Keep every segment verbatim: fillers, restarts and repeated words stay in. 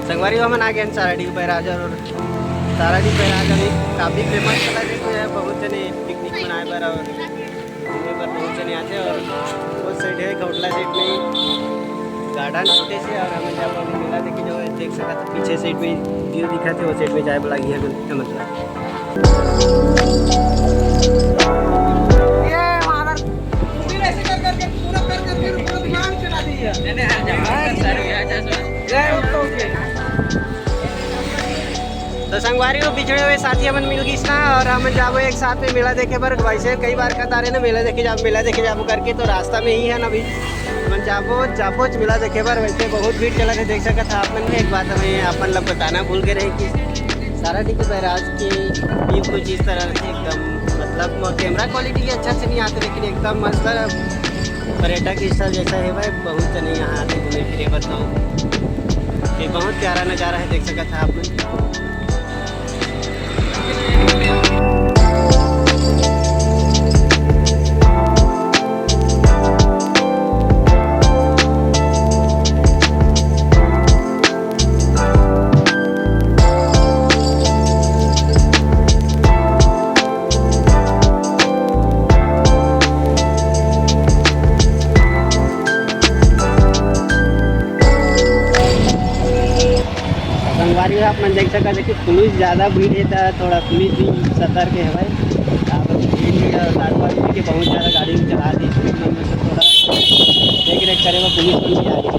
संगवारी हो, हमन आ गए हैं साराडीह बैराज, और साराडीह बैराज अभी काफ़ी फेमस चला है, बहुत जने पिकनिक मनाए बर और घूमे बर बहुत जने आथे। और वो साइड है, गौटला साइड में गार्डन छोटे से, और हमन जब अभी मेला देखे जो है, देख सकत हो, पीछे साइड में व्यू दिखत है, वो साइड में जाए वाला ही है, मतलब। ये मादर, पूरा ऐसे कर करके, पूरा कर करके, पूरा दिमाग चला दिया। तो संगवारी हो, पिछड़े हुए साथी हमन मिल गिस ना, और हमन जाबो एक साथ में मेला देखे बर। वैसे कई बार कहत रहे ना, मेला देखे जाबो, मेला देखे जाबो करके, तो रास्ता में ही है ना अभी। हमन जाबो, जाबो मेला देखे बर। वैसे बहुत भीड़ चलत है, देख सकत है आप मन में। एक बात हमें आप मन ला बताना भूल गए रहे कि साराडीह के बैराज के व्यू कुछ इस तरह से एकदम, मतलब, कैमरा क्वालिटी के अच्छा से नहीं आते, लेकिन एकदम, मतलब, पर्यटक स्थल जैसा है भाई। बहुत जने यहाँ आते घूमे फिरे बर, तो ये बहुत प्यारा नज़ारा है, देख सकत है आप मन। संगवारी हो, आप मन देख सकत है कि पुलिस ज़्यादा भीड़ है, तो थोड़ा पुलिस भी सतर्क है भाई। आप भीड़ भी है, और गाड़ी वाड़ी के बहुत ज़्यादा गाड़ी भी चला दी, स्पीड में से थोड़ा देख रेख करे बर पुलिस मन भी आ गए।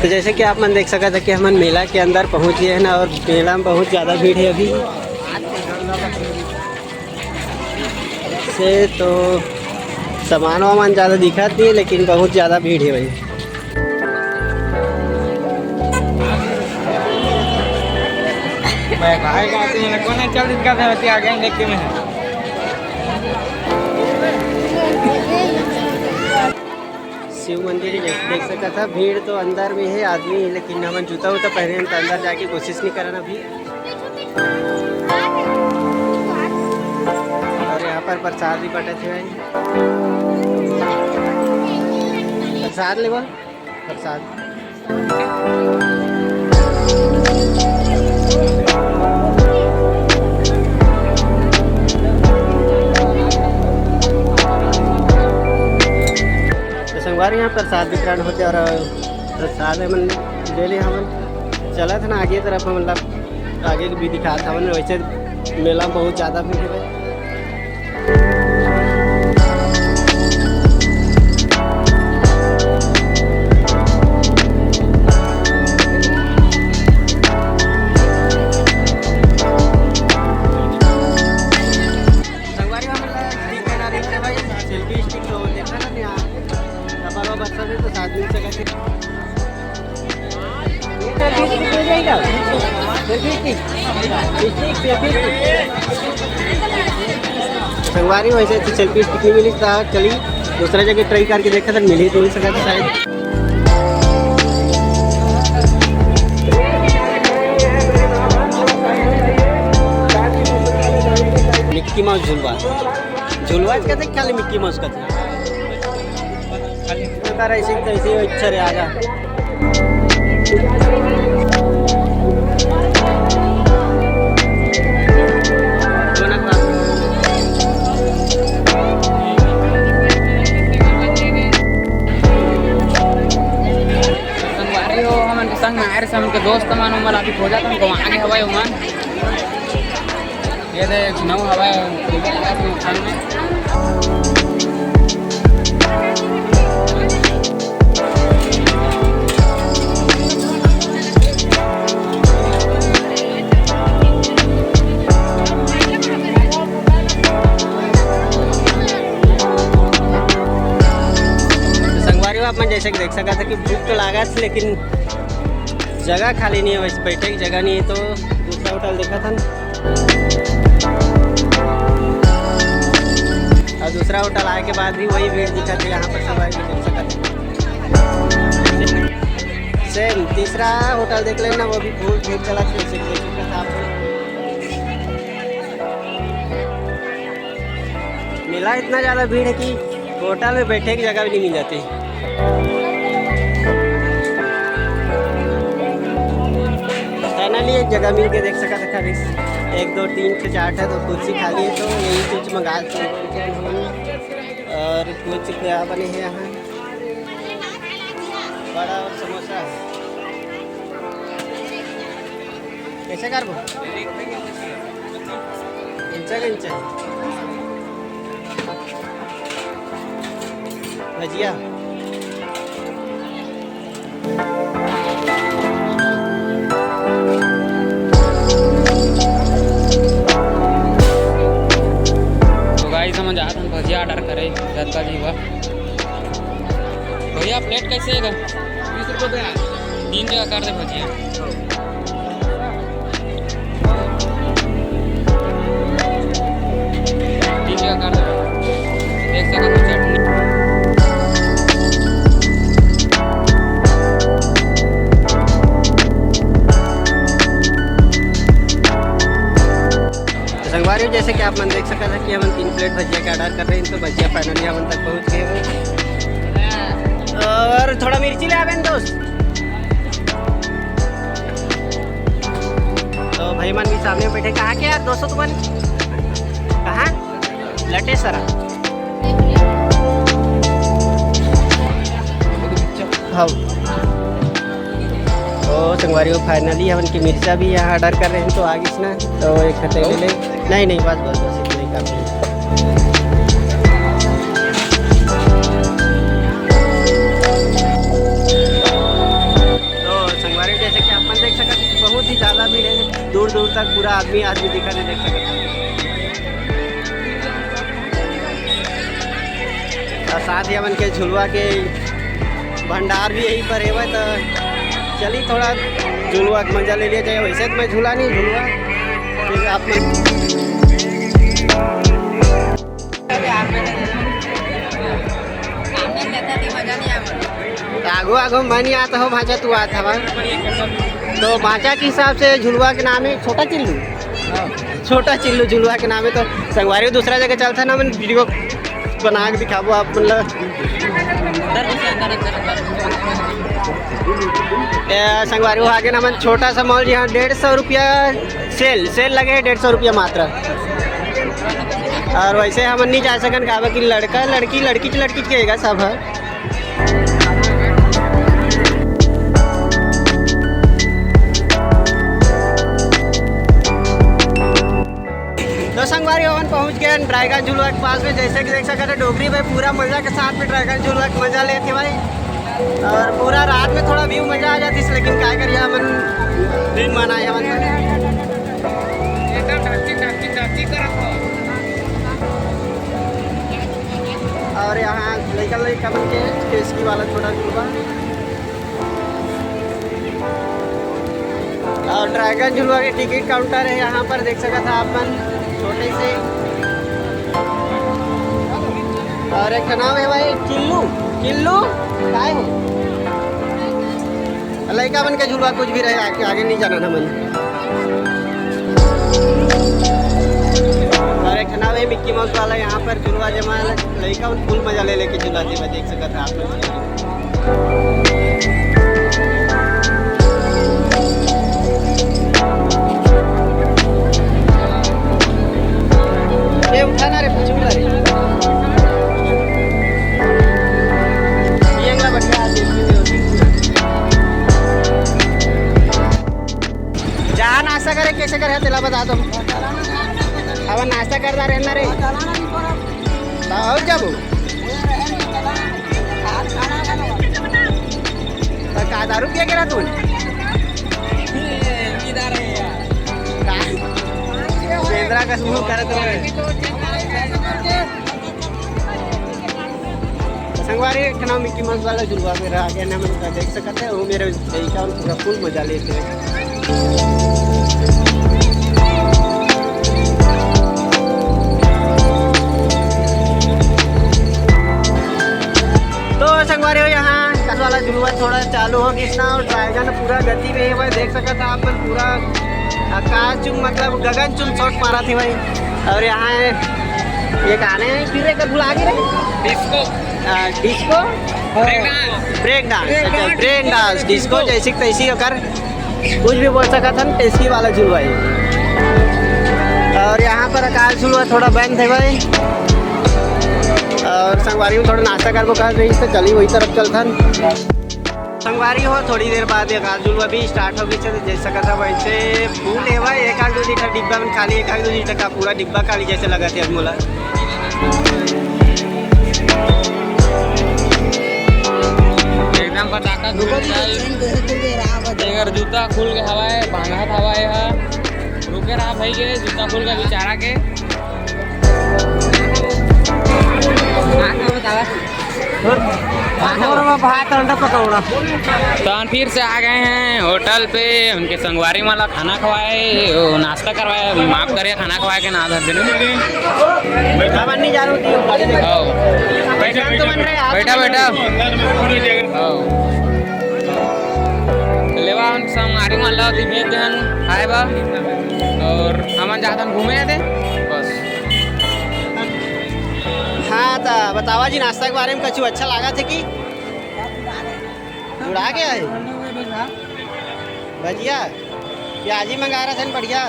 तो जैसे कि आप मन देख सकत है कि हमन मेला के अंदर पहुंच गए हैं ना, और मेला में बहुत ज़्यादा भीड़ है अभी से, तो सामान वामान ज़्यादा दिखत नहीं है, लेकिन बहुत ज़्यादा भीड़ है भाई। मैं भाई का आते हैं, कोना चल इसका था, आगे देख के मैं। शिव मंदिर है, जैसे देख सकत है, भीड़ तो अंदर में है, आदमी है, लेकिन हमन जूता उता पहने हैं, तो अंदर जाके कोशिश नहीं करना अभी। और यहाँ पर प्रसाद भी बटत है भाई, प्रसाद लेवा, प्रसाद। तो संगवारी, यहाँ प्रसाद वितरण होते और प्रसाद हमन ले ले हमन चलत हन आगे तरफ, मतलब आगे भी दिखात हवन। वैसे मेला में बहुत ज़्यादा भीड़ है। संगवारी, हमन ला stick लेना रहिस हे भाई, selfie stick तो देखा ना यहाँ, डबल बच्चा भी तो साथ मिल सका थे। संगवारी, वैसे तो selfie stick नहीं मिली, तो चली दूसरा जगह try करके देखा था, मिली तो मिल सका था शायद। मिक्की माउस झुलवा, झुलवा कहते, खाली मिक्की माउस कहते। खाली बेकार ऐसे ही तैसे ही इच्छा रे आजा। संगवारी हो, हमन के संग में आए रहे, हमन के दोस्त मन, ओमन अभी खोजत हन, गवा गे हवय ओमन। ये दे, एक नौ हवा है। संग में। मन जैसे कि देख सकत हे कि भूख तो लागत हे, लेकिन जगह खाली नहीं है, वैसे बैठे की जगह नहीं है, तो दूसरा होटल देखत हन। और दूसरा होटल आए के बाद भी वही भीड़ दिखत हे यहाँ पर, सब आए के देख सकत हे। सेम तीसरा होटल देख लेना, वो भी बहुत भीड़ चलत हे, जैसे कि देख सकत हे आप। मेला इतना ज़्यादा भीड़ है कि होटल में बैठे की जगह भी नहीं मिल जाती। फाइनली एक जगह मिल के देख सकत हे, खाली एक, दो, तीन, छः, चार ठे तो कुर्सी खाली है, तो यही कुछ मंगा सकते हैं। और कुछ क्या बने हैं यहाँ, बड़ा और समोसा है। कैसे करबो? इंचा के इंचा। भजिया। तो गाइस, हम जात हन भजिया ऑर्डर करे, जतका भी हुआ। भैया, प्लेट कैसे है? बीस रुपये का। तीन जगह कर दे भजिया। तीन जगह कर दे। देख सकत हो चटनी। तो संगवारी, जैसे कि आप मन देख सकत हे कि हमन तीन प्लेट भजिया के ऑर्डर कर रहे हैं, तो भजिया फाइनली हमन तक पहुंच गए हैं। और थोड़ा मिर्ची ले आवे न दोस्त। तो भाई मन भी सामने बैठे। कहाँ के यार दोस्तों तुमन? कहाँ? लटेसरा। हाँ। तो संगवारी हो, फाइनली हमन के मिर्चा भी यहाँ ऑर्डर कर रहे हैं, तो आ गिस ना, तो एक ठो ले ले। नहीं, नहीं, बस, बस, बस, इतना ही काफी है। तो संगवारी, जैसे कि आप मन देख सकत हे, बहुत ही ज़्यादा भीड़ है, दूर दूर तक पूरा आदमी आदमी दिखत हे, देख सकत हे। और साथ ही हमन के झुलवा के भंडार भी यहीं पर हेवय, तो चली थोड़ा झुलवा के मजा ले लिया जाए। वैसे तो मैं झूला नहीं, झुलवा फिर आप मन आगो आगो मैं नहीं आता हो भांचा, तू आता हवा। तो भांचा के हिसाब से झुलवा के नाम है छोटा चिल्लू। छोटा चिल्लू झुलवा के नाम है। तो संगवारी हो, दूसरा जगह चलता ना, मन वीडियो बना के दिखाबो आप, मतलब। ए, संगवारी हो, आगे ना मन छोटा सा मॉल, यहाँ डेढ़ सौ रुपया सेल, सेल लगे है डेढ़ सौ रुपया मात्र। और वैसे हम नहीं जा सकन, काबर कि लड़का लड़की, लड़की लड़की के सब है। तो संगवारी, हमन पहुंच गए हैं ड्रैगन झुलवा के पास में। जैसे कि देख सकते हैं, डोगरी भाई पूरा मजा के साथ में ड्रैगन झुलवा के मजा लेते भाई। और पूरा रात में थोड़ा व्यू मजा आ जाती, लेकिन क्या करिए, हमन दिन बनाए हमन। एकदम धरती, धरती, धरती करत हो। और यहाँ लइका लइका मन के केसकी वाला छोटा झुलवा। और ड्रैगन झुलवा के टिकट काउंटर है, यहाँ पर देख सकत हा आप मन, छोटे से। और एक नाम है भाई, किल्लू, किल्लू, काय है? लइका मन के झुलवा कुछ भी रहे, आगे, आगे नहीं जाना था मन। और एक नाम है मिक्की माउस वाला, यहाँ पर झुलवा जमा है, लइका मन फुल मजा ले लेके झुलाते हुए देख सकत हा आप लोग। ए, उठा ना रे, पीछे उठा रे। ये अगला बढ़िया हाथ दे, दे, दे। जहाँ नाश्ता करे, कैसे करे, तेला बता दो। अब नाश्ता करता रहना रे। तो और जाबो। तो का दारू पिया के रहा तू? का? बेंदरा का मुंह करत रहे। तो संगवारी, एक ठन मिक्की माउस वाला झुलवा मेर आगे ना, मन का देख सकत हे, वो मेर लइका मन पूरा full मजा लेत हे। तो संगवारी हो, यहाँ कस वाला झुलवा थोड़ा चालू हो गिस ना, और ड्रैगन पूरा गति में हे भाई, देख सकत हे आप मन पूरा आकाश चुम, मतलब गगन चुम shot मारत हे भाई। और यहाँ हे, ये गाने फिर एक भुला गए रे। डिस्को। आ, disco? Break dance. Break dance, अच्छा, ब्रेक डांस, डिस्को जैसी तैसी ओकर कुछ भी बोल सकत हन, टेस्टी वाला झुलवा हे। और यहाँ पर आकाश झुलवा थोड़ा बंद हे भाई। और संगवारी में थोड़ा नाश्ता करबो कह रही, तो चली वही तरफ चलथन। संगवारी हो, थोड़ी देर बाद एक आध झुलवा भी start हो गई, तो जैसा कथा वैसे full हे भाई, एक आध दो लीटर डिब्बा में खाली, एक आध दो लीटर का पूरा डिब्बा खाली जैसे लगा थे मोला। एकदम पटाखा झुलवा हे। एकर जूता खुल के हवा हे, बांधत हवा हे हा। रुके रहा भाई के, जूता खुल के बेचारा के। भात अंडा पकौड़ा। तो हम फिर से आ गए हैं होटल पे, उनके संगवारी वाला खाना खवाए, वो नाश्ता करवाए, माफ करिए खाना खवाए के ना धर देने। बैठा बन नहीं जा रही थी, गाड़ी में। आओ। बैठा तो बन रहे, आप बैठा, बैठा। आओ। लेवा हम संगवारी वाला अभी भेज देहन खाए बा, और हमन जातन घूमे आते बस। हाँ, तो बतावा जी, नाश्ता के बारे में कुछ अच्छा लगा थे कि जुड़ा गया है? भजिया, प्याजी मंगा रहा था बढ़िया।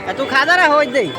आ, तू खा जा रहा हो दे।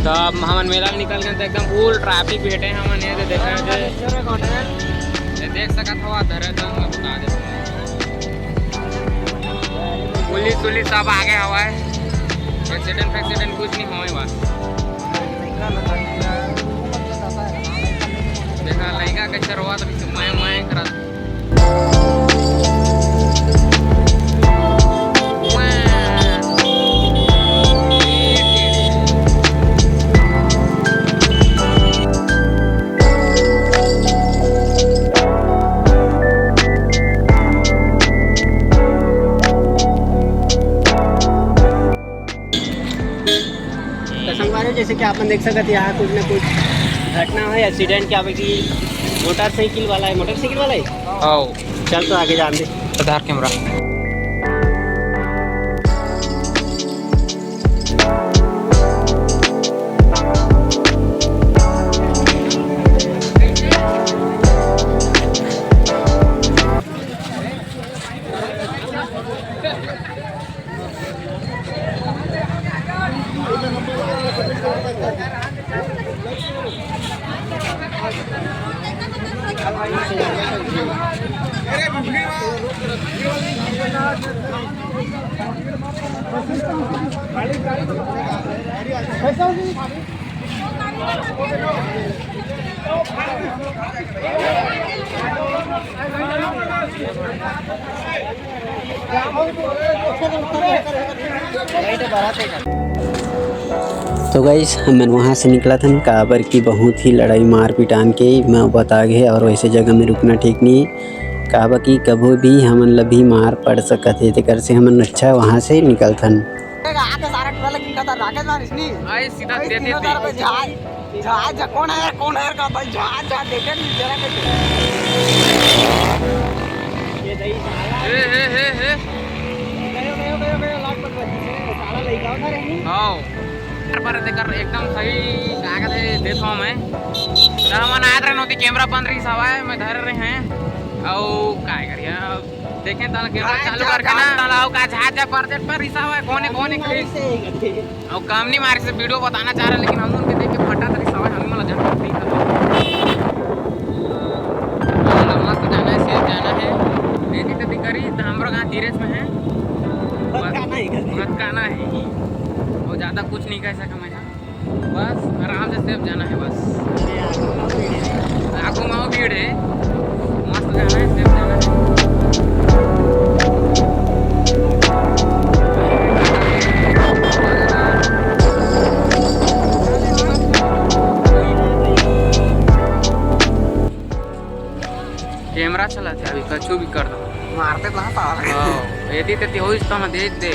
तो अब हमन मेला में निकल गए तो एकदम full traffic भेटे हमन। ये दे देखा जे, ये देख सकत हवा, धरे तो मैं बता देता हूँ। पुलिस उलिस सब आगे हवा है, accident faccident कुछ नहीं होए बा। देखा लइका कैसे रोवा तो मैं मैं करत। तो संगवारी, जैसे कि आप मन देख सकत, यहाँ कुछ ना कुछ घटना है, accident क्या कि मोटरसाइकिल वाला है, मोटरसाइकिल वाला है। आओ। चल तो आगे जान दे। आधार कैमरा। तो गाइस, हमन वहाँ से निकलत हन, काबर कि बहुत ही लड़ाई मार पिटान के मैं बता गे, और वैसे जगह में रुकना ठीक नहीं है, काबर कि कभू भी हमन ला भी मार पड़ सकत हे, तेकर से हमन अच्छा वहाँ से निकलथन। आके सारा टोला लगी खतरनाक है, जानिस नहीं? आई सीधा दे दे। झाड़, झाड़, झाड़, कौन है, कौन है का भाई, झाड़, झाड़, देखे नहीं, जरा के। ए, ए, ए, ए। गयो, गयो, गयो, गयो, लाख पचपन। साला लइका उठा रही। हाँ। बार, बार देकर एकदम सही लागत है, देखो मैं त हमन आत रहे नोती, कैमरा बंद रहिस हवय, मैं धरे रहे हैं। अउ काय करिया, देखें ताला कैमरा चालू करके ना, ताला अउ का झात जा परदेट पर रिसा हवय, कोने कोने खड़ी। अउ काम नहीं मारे से वीडियो बताना चाह रहा, लेकिन हम उनके देख के फटा तरी सवाल हम वाला जाना नहीं कर। मस्त जाना है, सेफ जाना है। यदि तदी करी तो हमरो गांव धीरेज में है। भटकाना ही करी। भटकाना है। और ज्यादा कुछ नहीं कह सका मैं। बस आराम से सेफ जाना है बस। आगू में भीड़ है। मस्त जाना है, सेफ जाना है। कैमरा चलत है, अभी कछु भी कर दो। मारते ना पावे। हाँ, एती तेती होइस तो ना देख दे।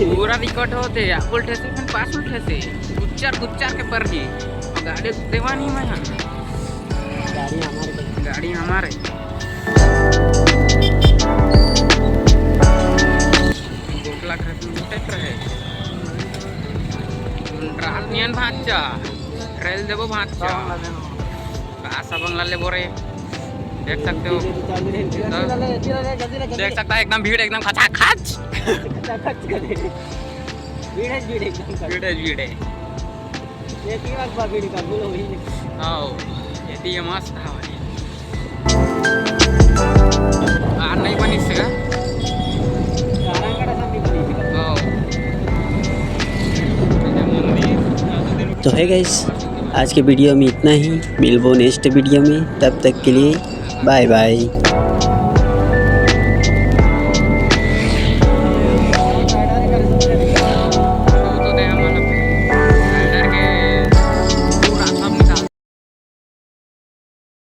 पूरा रिकॉर्ड होते, कुल ठेसी फिर पास उठे से। गुच्चर गुच्चर के पर ही। गाड़ी देवा नहीं मैं। गाड़ी हमारे। गाड़ी हमारे। बोतला खत्म होते रहे। रात नियन भांचा। रेल देबो भांचा। आशा बंगला लेबो रे। देख सकते हो। देख सकता है एकदम भीड़, एकदम खचाखच। भीड़ है, भीड़ एकदम। भीड़ है, भीड़ है। ये की बात बा, भीड़ का बोलो भाई। हाँ, ये तो ये मस्त था भाई। आ नहीं बनी इससे का? हाँ। तो है गाइस, आज के वीडियो में इतना ही। मिलबो नेक्स्ट वीडियो में, तब तक के लिए बाय बाय।